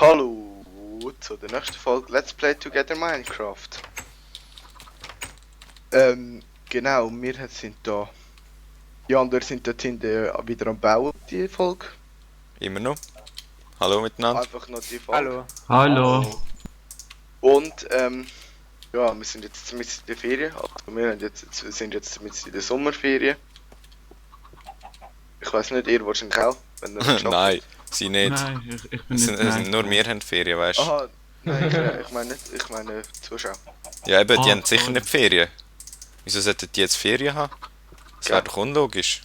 Hallo zu der nächsten Folge Let's Play Together Minecraft. Genau, wir sind da. Die anderen sind dort hinten wieder am Bauen, die Folge. Immer noch. Hallo miteinander. Einfach noch die Folge. Hallo. Und ja, wir sind jetzt mit in der Ferien. Also wir sind jetzt mit in der Sommerferien. Ich weiß nicht, ihr wahrscheinlich auch, wenn ihr geschafft Nein, sie nicht. Nein, ich bin Es nicht sind nur wir haben Ferien, weißt du? Aha, nein, ich meine nicht, ich meine Zuschauer. Ja, eben, die Ah, haben sicher sorry. nicht Ferien. Wieso sollten die jetzt Ferien haben? Das wäre Ja. doch unlogisch.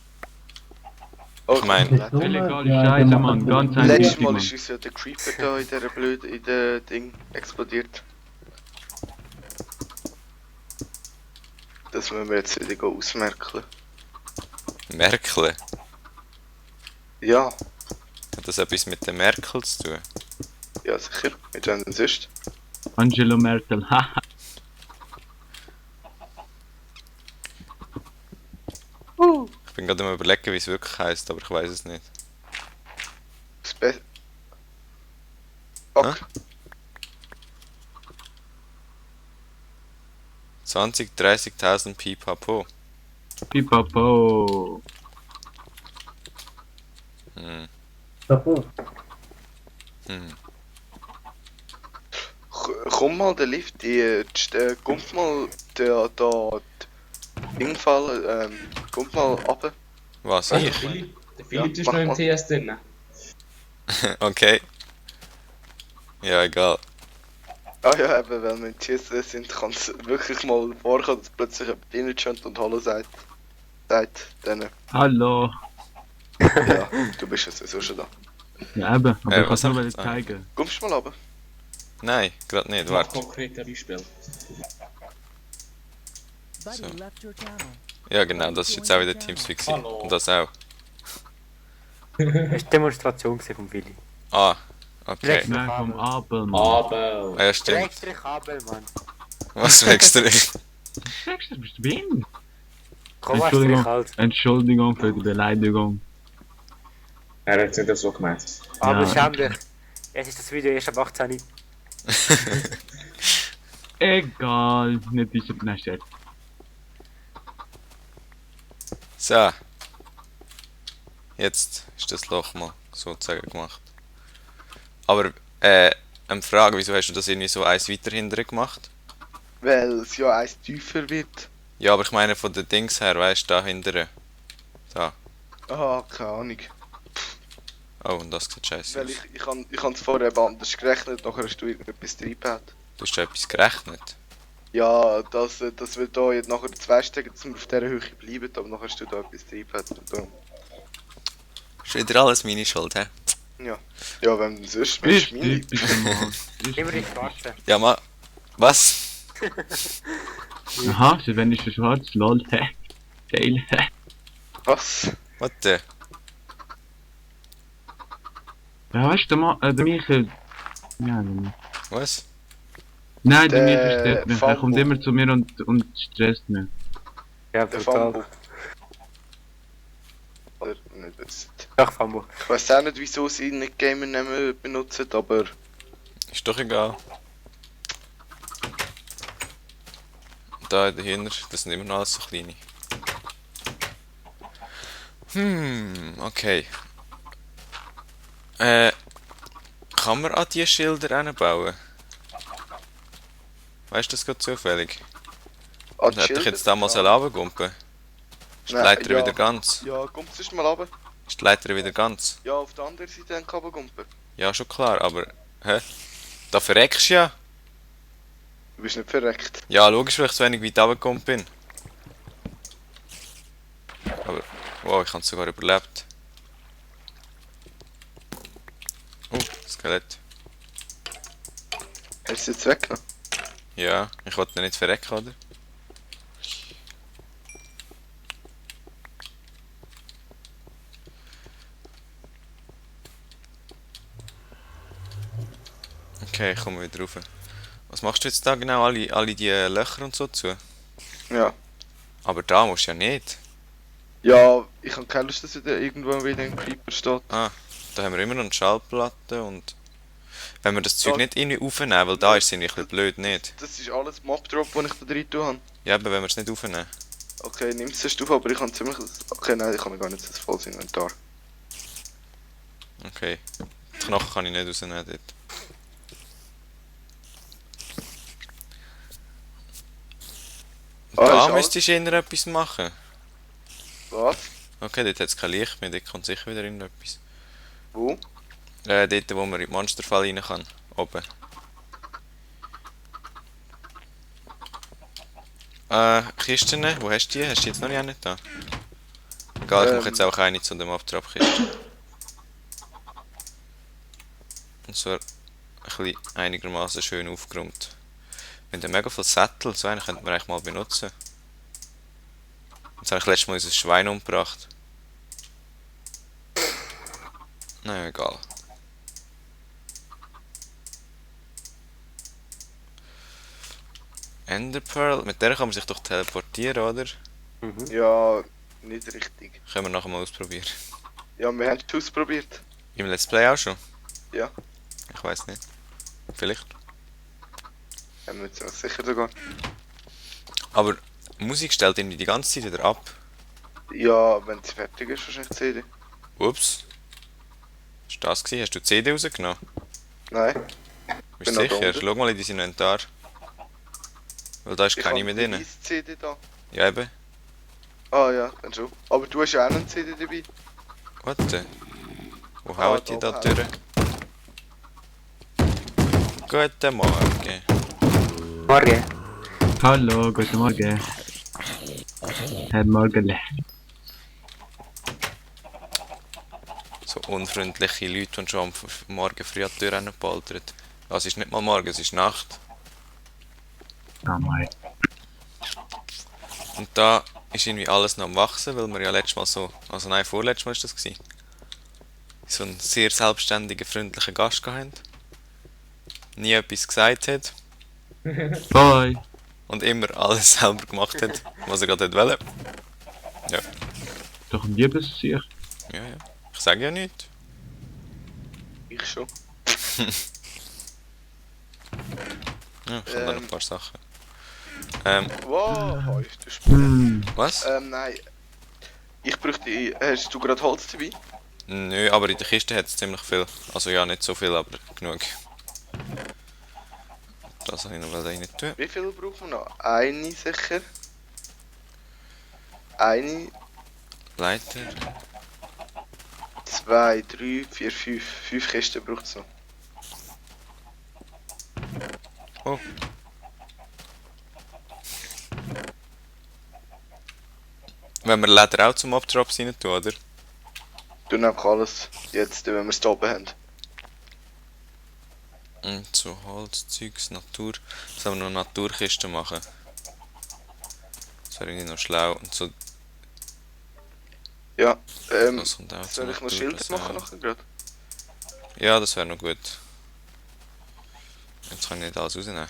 Okay, meine- Illegale Scheiße, Mann. Ganz letztes eindeutig, Mal Mann. ist uns ja der Creeper da in dieser in der Ding explodiert. Das müssen wir jetzt wieder ausmerken. Merkel. Ja, Hat das etwas mit der Merkel zu tun? ja sicher. Mit wem denn sonst? Angela Merkel. Haha. Ich bin gerade am überlegen, wie es wirklich heisst, aber ich weiß es nicht. Okay. 30.000 Pipapo. Pipapo. Hm. Hm. Komm mal der Lift, kommt mal da Ding fallen, kommt mal runter. Was? Der Ich? Philipp ist mach noch im mal. TS drin. Okay. Ja, egal. Ah ja, eben, weil wir in TSS sind, kann es wirklich mal vorkommen, dass plötzlich jemand reinjumpt und Hallo sagt denen. Hallo. Ja, du bist ja sowieso schon da. Ja, eben. Aber ich was kann nur hab ich gesagt? zeigen. Kommst du mal runter? Nein, gerade nicht. Mach Warte. konkret ein Beispiel. So. Buddy left your channel. Ja, genau, das ist jetzt auch wieder Teamspeak. Hallo. Und das auch. Das war die Demonstration vom Willi. Ah, okay. Nein, vom Abel, Mann. Aber. Ah, ja, stimmt. Extra Kabel, Mann. Was wächst du? Sagst du, bist du blind? Komm, was Entschuldigung. dich halt. Entschuldigung für die Beleidigung. Er hat nicht so gemeint. Aber Ja. schäm dich. Jetzt ist das Video erst ab 18. Egal. Nicht diese Nächte. So. Jetzt ist das Loch mal sozusagen gemacht. Aber, eine Frage, wieso hast du das irgendwie so eins weiter hinterher gemacht? Weil es ja eins tiefer wird. Ja, aber ich meine von den Dings her, weißt du, da hinterher. Da. Aha, keine Ahnung. Oh, und das sieht scheiße Weil aus. ich habe es vorher eben anders gerechnet, nachher hast du irgendetwas reingebaut. Du hast da etwas gerechnet. Ja, das wird da jetzt nachher 2 Stegen, dass wir auf dieser Höhe bleiben, aber nachher hast du da etwas reingebaut. und darum. Ist wieder alles meine Schuld, hä? Ja, wenn sonst, wenn es Ist meine. typisch, Mann. Immer die Schwarze. Ja, mal. Was? Aha, sie werden nicht so schwarz. Lol. Hä. Geil. Hä. Was? Was denn? Ja, weißt du, der Michael. Ja, Was? nein, der Der Michael stört mich. Er kommt Fambo. immer zu mir und stresst mich. Ja, Der brutal. Fambo. Oder nicht wissen. Doch, Fambo. Ich weiß auch nicht, wieso sie nicht Gamer-Namen benutzen, aber Ist doch egal. Da dahinter, das sind immer noch alles so kleine. Okay. Kann man an die Schilder hinbauen? Weißt du das gerade zufällig? an Hätte ich jetzt Schilder- damals runtergumpen? Ist die Nein, Leiter ja. wieder ganz? Ja, kommst du mal runter? Ist die Leiter wieder ganz? Ja, auf der anderen Seite ein Kabelgumpen. Ja, schon klar, aber... Hä? Da verreckst du ja! Du bist nicht verreckt. Ja, logisch, weil ich so wenig weit runtergekommen bin. Aber... Wow, ich habe es sogar überlebt. Oh, Skelett. Hast du es jetzt weggenommen? Ja, ich wollte nicht verrecken, oder? Okay, ich komme wieder rauf. Was machst du jetzt da genau? Alle die Löcher und so zu? Ja. Aber da musst du ja nicht. Ja, ich habe keine Lust, dass wieder irgendwo wieder ein Creeper steht. Ah, da haben wir immer noch eine Schallplatte und... Wenn wir das Zeug Ja. nicht irgendwie aufnehmen, weil da ist es irgendwie ein bisschen blöd, nicht? Das ist alles Mob-Drop, den ich da drin tue habe. Ja, aber wenn wir es nicht aufnehmen. Okay, nimm es auf, aber ich habe ziemlich... Okay, nein, ich habe gar nicht das volles Inventar. Okay. Die Knochen kann ich nicht rausnehmen dort. Ah, Da ist alles- müsstest du eher etwas machen. Was? Okay, dort hat es kein Licht mehr, dort kommt sicher wieder irgendetwas. Wo? Dort, wo man in den Monsterfall rein kann. Oben. Kisten, wo hast du die? Hast du die jetzt noch nicht da? Egal, ich mache jetzt auch eine zu dem Abtrap-Kiste. Und so ein bisschen einigermaßen schön aufgeräumt. Wir haben mega viele Sättel, so einen könnten wir eigentlich mal benutzen. Jetzt habe ich letztes Mal unser Schwein umgebracht. Naja, egal. Enderpearl, mit der kann man sich doch teleportieren, oder? Mhm. Ja, nicht richtig. Können wir nachher mal ausprobieren. Ja, wir haben es ausprobiert. Im Let's Play auch schon? Ja. Ich weiß nicht. Vielleicht. Haben wir jetzt auch sicher sogar. Aber Musik stellt irgendwie die ganze Zeit wieder ab. Ja, wenn sie fertig ist, wahrscheinlich die CD. Ups. Was war das gewesen? Hast du die CD rausgenommen? Nein. Bist Bin du noch da sicher? unten. Schau mal in dein Inventar. Weil da ist Ich keine habe mehr die drin. weiße CD da. Ja eben. Ah ja, dann schon. Aber du hast ja auch eine CD dabei. Warte. Wo haut die da durch? Guten Morgen. Morgen. Hallo, guten Morgen. Herr Morgenle. So unfreundliche Leute, die schon am Morgen früh an die Tür hinpoltern. Ja, es ist nicht mal morgen, es ist Nacht. Oh mein. Und da ist irgendwie alles noch am Wachsen, weil wir ja letztes Mal so, also nein, vorletztes Mal ist das gewesen, so einen sehr selbstständigen, freundlichen Gast gehabt haben. Nie etwas gesagt hat Bye. und immer alles selber gemacht hat, was er gerade wollte. Doch ein Liebesgesicht. Ja, ja. Ich sage ja nichts. Ich schon. Ja, ich habe da noch ein paar Sachen. Wow, ist das Was? nein. Ich bräuchte... Hast du gerade Holz dabei? Nö, aber in der Kiste hat es ziemlich viel. Also ja, nicht so viel, aber genug. Das habe ich noch rein tun. Wie viel brauchen wir noch? Eine sicher. Eine, Leiter. 2, 3, 4, 5. 5 Kisten braucht es noch. Oh. Wenn wir Leder auch zum Abdrops rein tun, oder? Tun einfach alles jetzt, wenn wir es da oben haben. Und so Holzzeugs, Natur. Sollen wir noch Naturkisten machen? Das wäre irgendwie noch schlau. Und so, Ja, das kommt auch soll ich noch Natur, Schilder das machen auch. nachher gerade? Ja, das wäre noch gut. Jetzt kann ich nicht alles rausnehmen.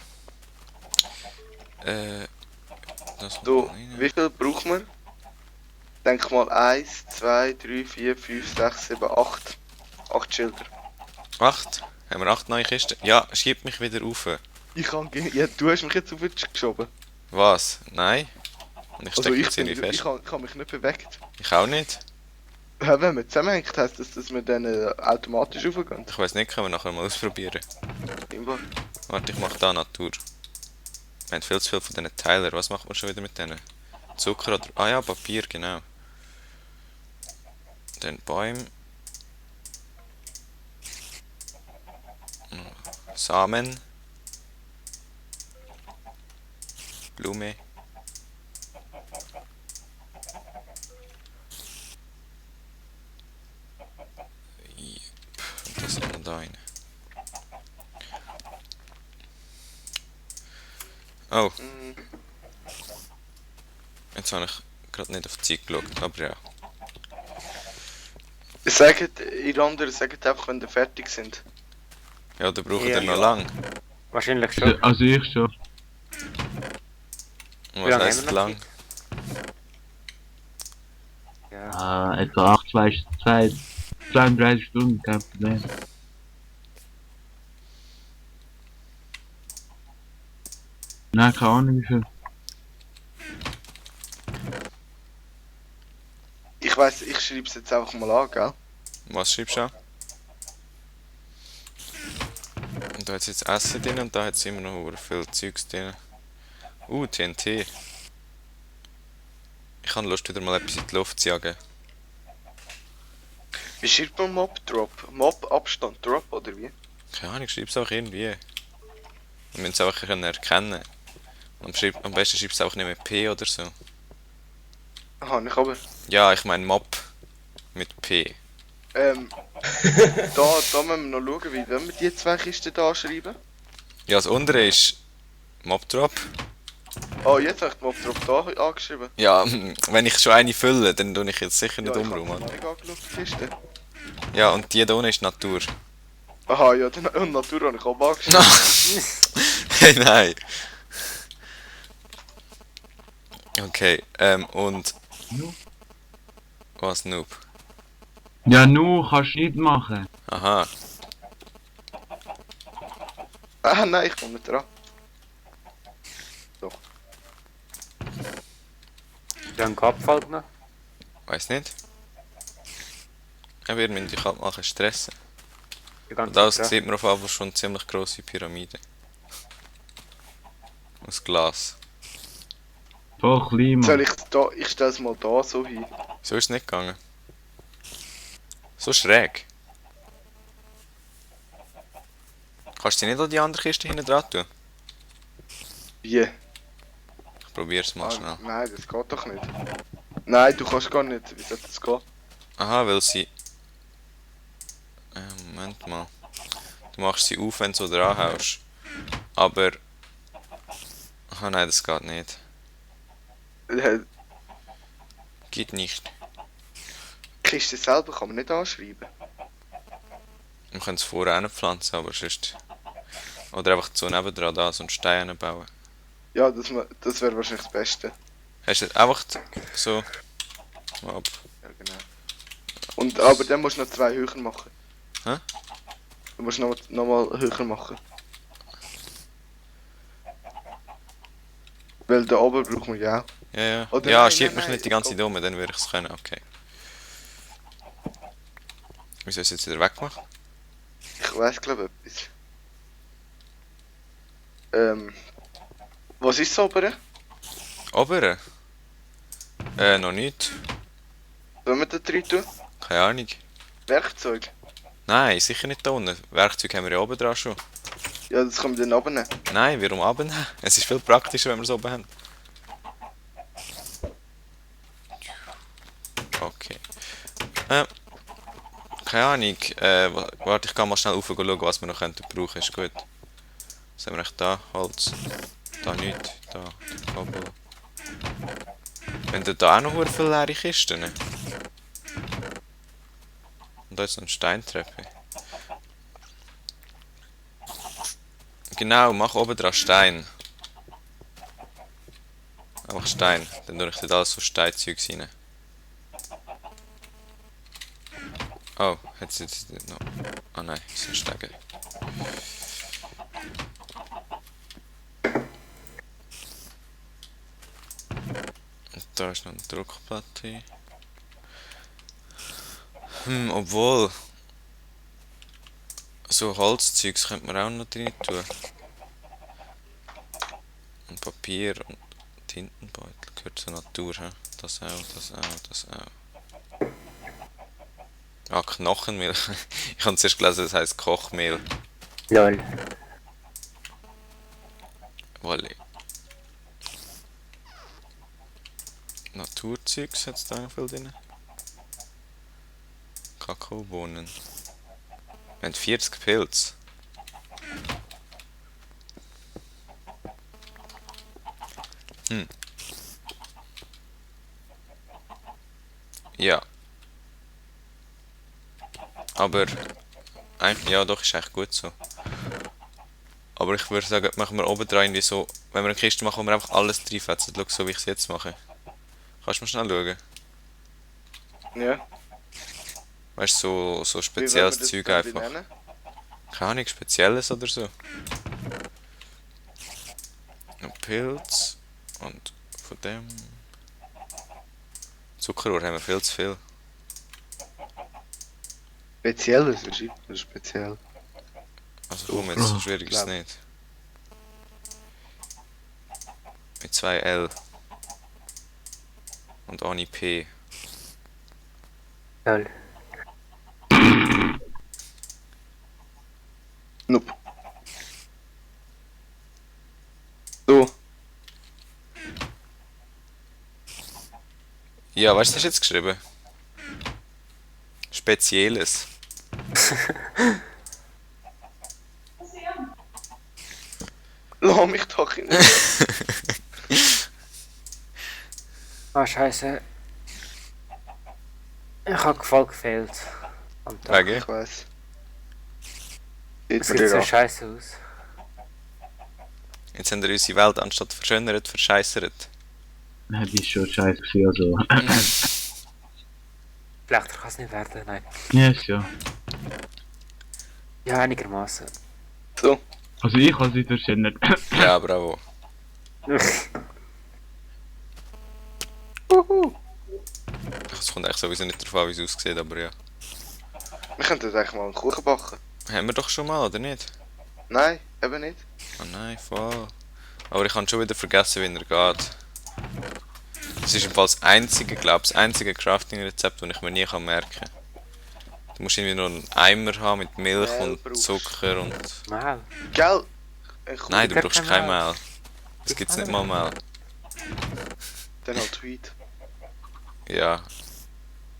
Das kommt Du, noch rein. wie viel brauchen wir? Denk mal 1, 2, 3, 4, 5, 6, 7, 8. 8 Schilder. 8? Haben wir 8 neue Kisten? Ja, schieb mich wieder rauf. Ich kann ja, du hast mich jetzt auf geschoben. Was? Nein? Und ich Also stecke ich, jetzt irgendwie fest. ich kann mich nicht bewegt. Ich auch nicht. Ja, wenn man zusammenhängt, heisst das, dass wir dann automatisch raufgehen. Ich weiß nicht, können wir nachher mal ausprobieren. Immer. Warte, ich mache da Natur. Wir haben viel zu viel von diesen Teilen. Was macht man schon wieder mit denen? Zucker oder... Ah ja, Papier, genau. Dann Bäume. Samen. Blume. Yep. Und das ist noch da rein. Oh, Mm, jetzt habe ich gerade nicht auf die Zeit geschaut, aber ja. Ihr anderen sagt einfach, wenn ihr fertig sind. Ja, da braucht Ja. ihr noch lang. Wahrscheinlich schon. Also ich schon. Und Wie was lange heisst haben wir noch lang? Ja. Etwa 32 Stunden, kein Problem. Nein, keine Ahnung wie viel. Ich weiss, ich schreib's jetzt einfach mal an, gell? Was schreibst du an? Und da hat jetzt Essen drin und da hat es immer noch verdammt viel Zeugs drin. TNT. Ich habe Lust, wieder mal etwas in die Luft zu jagen. Wie schreibt man Mob Drop? Mob Abstand Drop oder wie? Keine Ahnung, schreib es auch irgendwie. Wir müssen es einfach können erkennen. Am besten schreibst du es auch nicht mit P oder so. Aha, ich aber. Ja, ich meine Mob mit P. Da müssen wir noch schauen, wie wollen wir die zwei Kisten da schreiben? Ja, das untere ist Mob Drop. Oh, jetzt habe ich die Mob Drop da angeschrieben. Ja, wenn ich schon eine fülle, dann tue ich jetzt sicher nicht Ja, ich umrum. habe Oder? nicht angeschaut, die Kiste. Ja, und die da unten ist Natur. Aha, ja, und Natur habe ich auch angeschrieben. Hey, nein. Okay, und... Noob? Was, Noob? Ja, nu, kannst du nicht machen. Aha. Ah, nein, ich komme nicht dran. Wie lange abfällt noch? Weiß nicht. Wir müssen dich halt mal stressen. Die ganze Und das Zeit, sieht man auf jeden Fall schon eine ziemlich grosse Pyramide. Aus Glas. Voll klein, Soll Mann. ich da, ich stell's mal da so hin. So ist es nicht gegangen. So schräg. Kannst du die nicht an die andere Kiste hinten dran tun? Wie? Ich probier's mal Ah, schnell. nein, das geht doch nicht. Nein, du kannst gar nicht. Wie soll das gehen? Aha, weil sie... Moment mal. Du machst sie auf, wenn du so dran haust. Aber... Aha, nein, das geht nicht. Die Geht nicht. Kiste selber kann man nicht anschreiben. Wir können es vorher pflanzen, aber sonst... Oder einfach so nebendran da so einen Stein bauen. Ja, das wäre wahrscheinlich das Beste. Hast du einfach so... Ab. Ja, genau. Und, aber dann musst du noch zwei höher machen. Hä? Du musst noch mal höher machen. Weil da oben brauchen wir ja auch. Ja, ja. Oder Ja, nein, schieb nein, mich nein, nicht die ganze Zeit um, dann würde ich es können, okay. Wie soll ich es jetzt wieder wegmachen? Ich weiss glaube etwas. Was ist das obere? Obere? Noch nicht. Sollen wir da drin tun? Keine Ahnung. Werkzeug? Nein, sicher nicht da unten. Werkzeug haben wir ja oben dran schon. Ja, das können wir dann abnehmen. Nein, warum abnehmen? Es ist viel praktischer, wenn wir es oben haben. Okay. Keine Ahnung. Warte, ich kann mal schnell rauf und schauen, was wir noch könnten brauchen. Ist gut. Was haben wir echt da? Holz. Da nichts. Da. Kabel. Wenn da auch noch sehr viele leere Kisten. Und da ist noch eine Steintreppe. Genau, mach oben dran Stein. Einfach Stein. Dann tue ich dort alles so Steinzeugs rein. Oh, hat sie jetzt noch. Ah nein, das sind Stege. Und da ist noch eine Druckplatte. Obwohl. So Holzzeugs könnte man auch noch drin tun. Und Papier und Tintenbeutel gehört zur Natur, hä? Das auch, das auch, das auch. Ah, Knochenmehl. Ich habe zuerst gelesen, das heisst Kochmehl. Lol. Wolle. Naturzeugs hat es da noch viel drin. Kakaobohnen. Wir haben 40 Pilze. Ja. Aber eigentlich, ja doch, ist echt gut so. Aber ich würde sagen, machen wir oben dran irgendwie so, wenn wir eine Kiste machen, wo wir einfach alles reinfetzen. Schau, so wie ich es jetzt mache. Kannst du mal schnell schauen? Ja. Weißt du, so Wie spezielles wollen wir Zeug das einfach. benennen? Keine Ahnung, spezielles oder so. Pilz und von dem... Zuckerrohr haben wir viel zu viel. Speziell, was ist das speziell? Also komm, jetzt so schwierig ist es Glaub. nicht. Mit 2 L. Und ohne P. Toll. Nope. So, Ja, weißt du, was hast du jetzt geschrieben? Spezielles. lass mich doch in Ah, scheiße. Ich habe voll gefehlt. Am Tag. Wegen? Ich weiss. Sieht Es mir sieht so dir an. scheiße aus. Jetzt haben wir unsere Welt anstatt verschönert, verscheißert. Ja, die ist schon scheiße gewesen, also. Schlechter kann es nicht werden, nein. Ja, schon. Ja, einigermaßen. So, Also ich habe sie verschönert. Ja, bravo. Es kommt eigentlich sowieso nicht darauf an, wie es aussieht, aber ja. wir könnten jetzt eigentlich mal einen Kuchen backen. Haben wir doch schon mal, oder nicht? Nein, eben nicht. Oh nein, voll. Aber ich habe schon wieder vergessen, wie er geht. Das ist im Fall das einzige, glaube ich, das einzige Crafting-Rezept, das ich mir nie merken kann. Du musst irgendwie nur einen Eimer haben mit Milch Mehl und brauchst. Zucker und... Mal. Gell? Ein Kuchen, Nein, du gibt brauchst kein kein Mehl. Mehl. Das gibt's nicht mal Mehl. dann halt Tweet. Ja,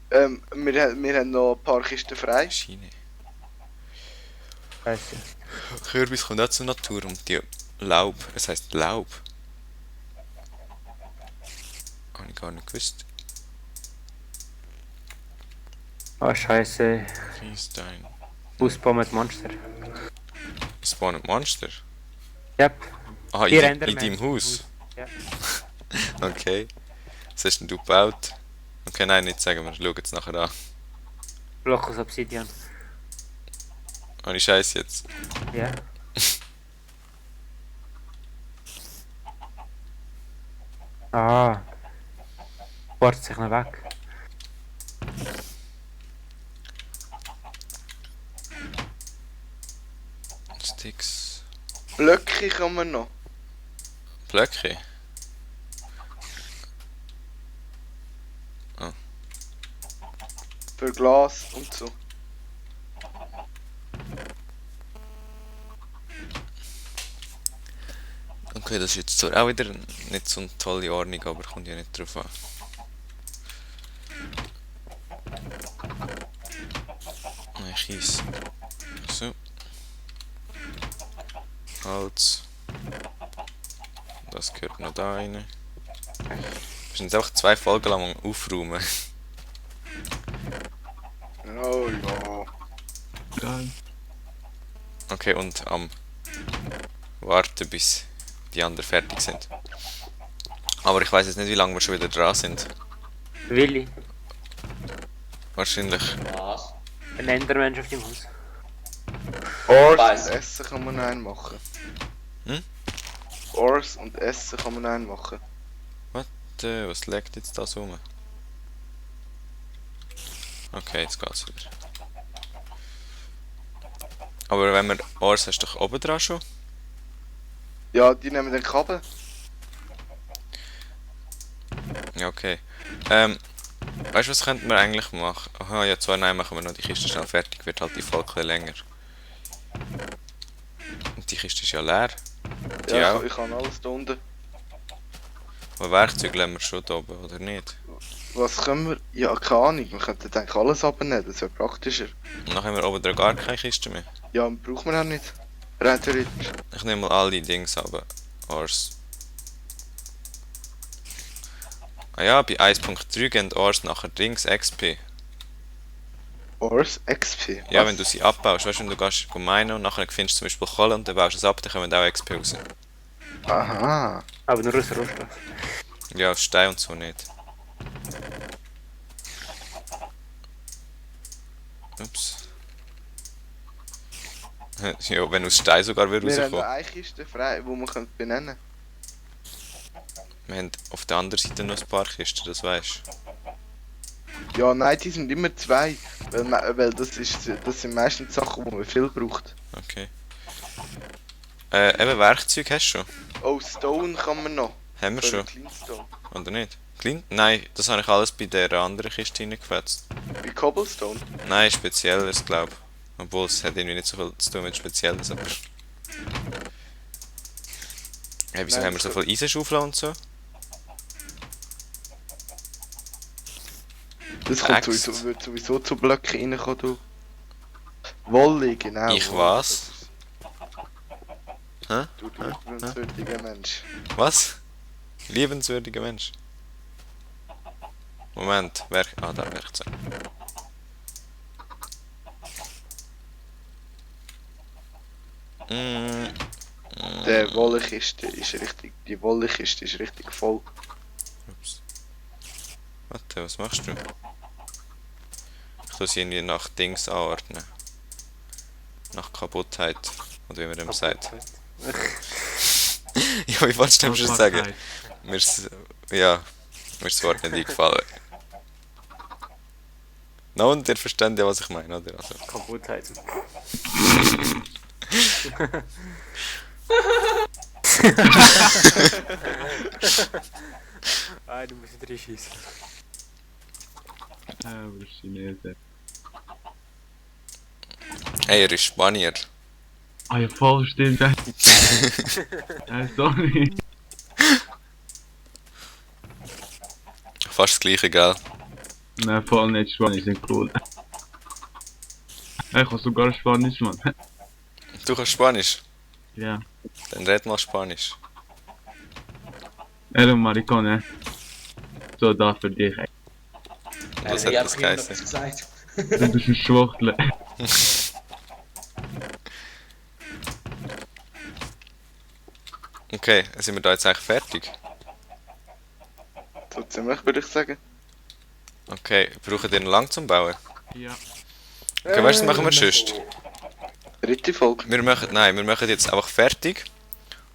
Wir haben noch ein paar Kisten frei. Schiene. Scheiße. Kürbis kommt auch zur Natur und die Laub, es heisst Laub. Habe ich gar nicht gewusst. Ah, scheiße. Kiestein. Fußball mit Monster. Spawnen Monster? Yep. Ah, Hier in Enderman. deinem Haus? Ja. Okay. Was hast denn du gebaut? Okay, nein, nicht sagen wir. Schau jetzt nachher an. Block aus Obsidian. Ohne Scheiß jetzt. Ja. Ah. Fährt sich noch weg. Sticks. Blöcke kann man noch. Blöcke. Für Glas und so. Okay, das ist jetzt zwar auch wieder nicht so eine tolle Ordnung, aber kommt ja nicht drauf an. Nein, Kies. So. Holz. Das gehört noch da rein. Wir sind jetzt einfach 2 Folgen lang am Aufräumen. Oh ja. Geil. Okay, und am Warten, bis die anderen fertig sind. Aber ich weiß jetzt nicht, wie lange wir schon wieder dran sind. Willi. Wahrscheinlich. Was? Ein Endermensch auf dem Haus. Ors Weiss. und Essen kann man einen machen. Hm? Ors und Essen kann man einen machen. Was legt jetzt da so rum? Okay, jetzt geht's wieder. Aber wenn wir Ors hast du doch oben dran schon? Ja, die nehmen den Kabel. Ja, okay. Weißt du, was könnten wir eigentlich machen? Aha, ja, zwar nein, machen wir noch die Kiste schnell fertig, wird halt die Folge ein bisschen länger. Und die Kiste ist ja leer. Die Ja, auch. ich kann alles da unten. Aber Werkzeug lassen wir schon da oben, oder nicht? Was können wir? Ja, keine Ahnung. Wir könnten eigentlich alles abnehmen, das wäre praktischer. Und dann haben wir oben dran gar keine Kiste mehr. Ja, braucht man auch nicht. Rein theoretisch. Ich nehme mal alle Dings aber Ors. Ah ja, bei 1.3 gehen Ors nachher Dings XP. Ors XP. Ja, Was? wenn du sie abbaust, weißt du, wenn du gehst meinen und nachher findest du zum Beispiel Kohle und dann baust du es ab, dann kommen auch XP raus. Aha. Aber nur aus Rohstoff. Ja, aus Stein und so nicht. Ups. Ja, wenn aus Stein sogar würde Wir haben rauskommen. eine Kiste frei, die man benennen Wir haben auf der anderen Seite noch ein paar Kisten, das weisst du. Ja, nein, die sind immer zwei. Weil das sind meistens Sachen, die man viel braucht. Okay. Eben Werkzeug hast du schon. Oh, Stone kann man noch. Haben wir Für schon. einen Clean Stone. Oder nicht? Clean? Nein, das habe ich alles bei der anderen Kiste hineingefetzt. Wie Cobblestone. Nein, Spezielles, glaube ich. Obwohl, es hat irgendwie nicht so viel zu tun mit Spezielles, aber... Hey, wieso Nein, haben wir das so viel Eisenschaufeln und so? Das kommt Axt. sowieso, wird sowieso zu Blöcken reinkommen, du. Wolle, genau. Ich Wolle, was? Hä? Du liebenswürdiger Mensch. Was? Liebenswürdiger Mensch. Moment, da Werkzeug. Mm, Die Wollekiste ist richtig voll. ups. Warte, was machst du? Ich tue sie irgendwie nach Dings anordnen. Nach Kaputtheit. Oder wie man dem sagt. Ja, wie wolltest du schon sagen? Mir ist das Wort nicht eingefallen. No, und ihr versteht ja, was ich meine, oder? Also. Kaputtheit. Du musst nicht reinschießen. Aber Chinesen. Hey, er ist Spanier. Ah ja, voll stimmt. Ja, sorry. Fast das gleiche, gell? Nein, voll nicht Spanisch, sind cool. Ich kann sogar Spanisch, Mann. Du kannst Spanisch? Ja. Dann red mal Spanisch. Er und Maricone. So, da für dich. Und was hat das geheißen? gesagt. Du bist ein Schwuchtel. Okay, sind wir da jetzt eigentlich fertig? So ziemlich, würde ich sagen. Okay, brauchen ihr noch lang zum Bauen? Ja. Okay, weißt du, was machen wir sonst? Dritte Folge. Wir machen jetzt einfach fertig.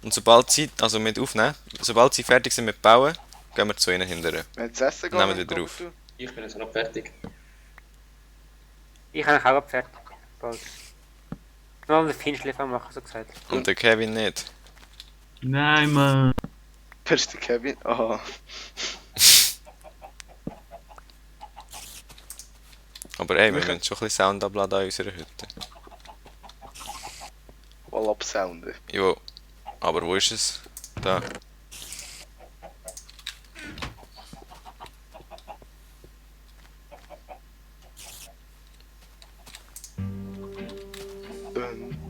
Und sobald sie, also mit aufnehmen, sobald sie fertig sind mit Bauen, gehen wir zu ihnen hinterher. Wenn das Essen Nehmen wir geht, wieder auf. Ich bin jetzt noch fertig. Ich habe auch fertig. Bald. Nur den Feinschliff machen, so gesagt. Und der Kevin nicht. Nein, Mann. Wer ist der Kevin? Aha. Aber ey, wir müssen schon ein bisschen Sound abladen an unserer Hütte. Mal absounden. Jo. Aber wo ist es? Da.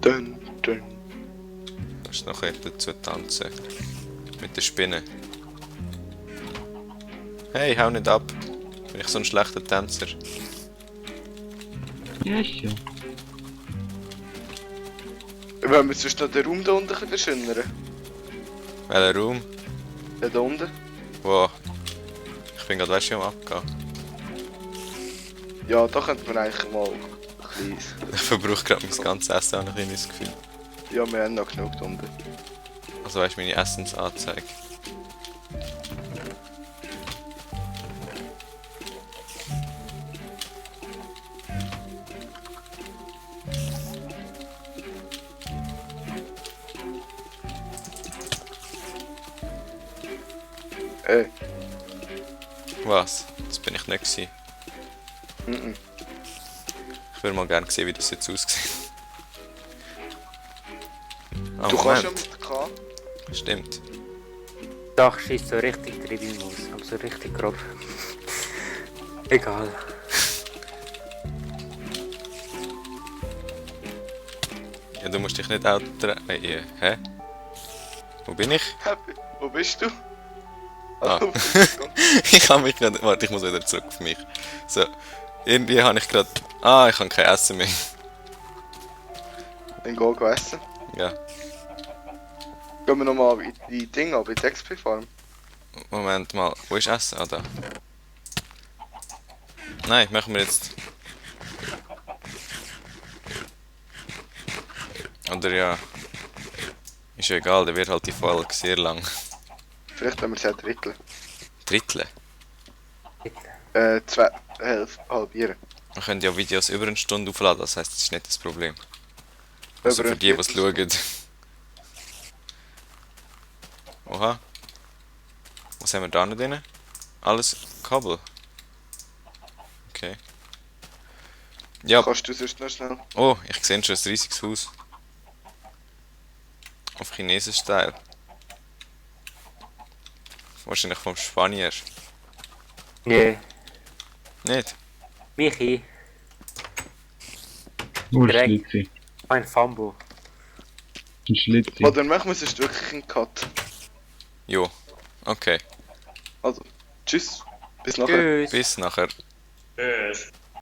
Dun. Da ist noch jemand dazu tanzen. Mit der Spinne. Hey, hau nicht ab. Bin ich so ein schlechter Tänzer? Yes. Wollen wir sonst noch den Raum da unten ein bisschen verschönern? Welcher Raum? Ja, da unten. Wow. Ich bin gerade weißt du am Abgehen. Ja, da könnte man eigentlich mal ein bisschen... Ich verbrauche gerade mein ganzes Essen, habe ich das Gefühl. Ja, wir haben noch genug da unten. Also weißt du, meine Essensanzeige. Was? Das bin ich nicht gewesen. Mhm. Ich würde mal gerne sehen, wie das jetzt aussieht. Ah, Du kannst ja Moment. mit K. Stimmt. Dach schießt so richtig drin aus, aber so richtig grob. Egal. Ja, du musst dich nicht auch hä? Wo bin ich? Wo bist du? Ah. Oh, Ich habe mich gerade. Warte, ich muss wieder zurück auf mich. So. Irgendwie habe ich gerade. Ah, ich habe kein Essen mehr. Dann geh essen. Ja. Gehen wir nochmal in die Dinge, bei der XP-Farm. Moment mal. Wo ist Essen? Ah, da. Nein, machen wir jetzt. Oder ja. Ist ja egal, der wird halt die Folge sehr lang. Vielleicht wenn wir es ein Drittel. Drittel. Zwei, halbieren. Man könnte ja Videos über eine Stunde aufladen, das heisst, das ist nicht das Problem. Also Über für eine die, die es schauen. Viertelstunde. Oha. Was haben wir da noch drin? Alles Kabel. Okay. Ja, Kannst du sonst noch schnell? oh, ich sehe schon ein riesiges Haus. Auf Chinesisch-Style. Wahrscheinlich vom Spanier. Nee. Nicht? Michi, Nur Direkt. Schlitzi. mein Fumble. Ein Schlitzi. Oder machen wir sonst wirklich einen Cut. Jo. Okay. Also, tschüss. Bis nachher. Tschüss. Bis nachher. Tschüss.